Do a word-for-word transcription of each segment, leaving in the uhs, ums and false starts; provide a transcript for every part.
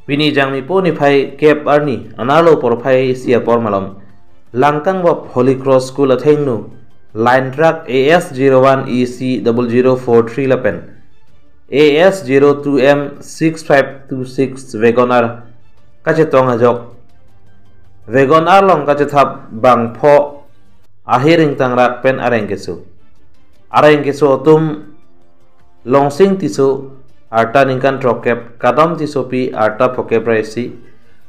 Pini Jangmipo niphai kep arni anerlo porphai isi apor malom Langkangvop Holy Cross School athengno line truck A S zero one E C double zero four three lapen A S zero two M six five two six WagonR kachetong ajok WagonR along kachethap bangpho ahir ingtangrak pen areng keso. Areng keso atum Longsing Tisso arta ningkan throkkep, Kadom Tissopi arta phokep ra isi,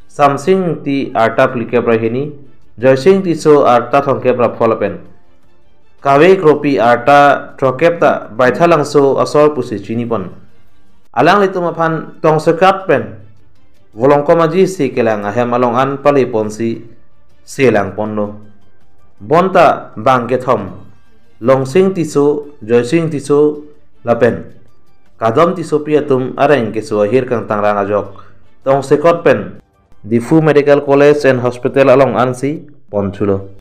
Samsing Ingti arta phlikep ra hini, Joysing Tisso arta thomkep ra pho lapen Kave Kropi arta throkkep ta Baithalangso asor pusi chinipon. Alanglitum aphan tongsekot pen Volongkom Aji si kelang ahem along an paleponsi selangponlo. Bonta bang kethom Longsing Tisso, Joysing Tisso lapen Kadom Tissopi atum areng keso ahir kangtangrang ajok tongsekot pen Diphu Medical College and Hospital along ansi ponthulo.